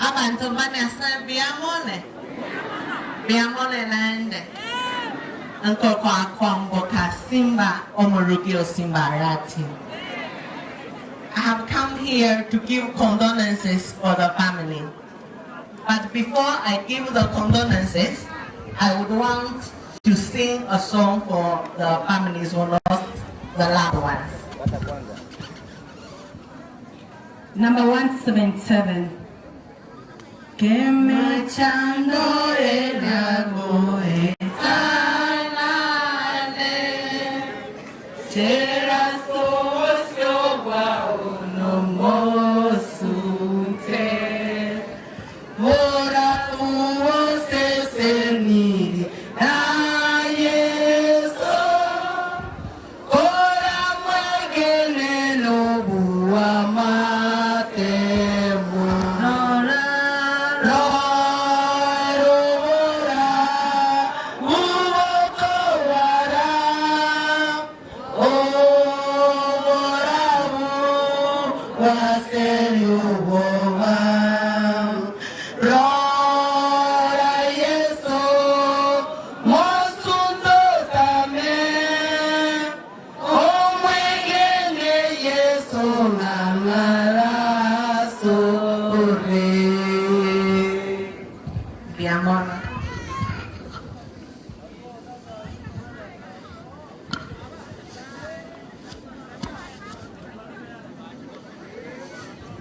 Abanto ba Nyasae mbuya more? Mbuya more naende? Nkokoa kwamboka Simba omorugi o Simba Arati. I have come here to give condolences for the family. But before I give the condolences, I would want to sing a song for the families who lost the loved ones. Number 177. Kemechando eragoetanane, Cherasoosio onomosunte, Bora uosesenirie na Yeso, Koramwegene nobuamate bwa. Rorobora bubokobara, Oborabu bwaseri obwoba. Rora Yeso, mosunte otame, Omwegene Yeso ng'amaraso ore. Mbuya mono.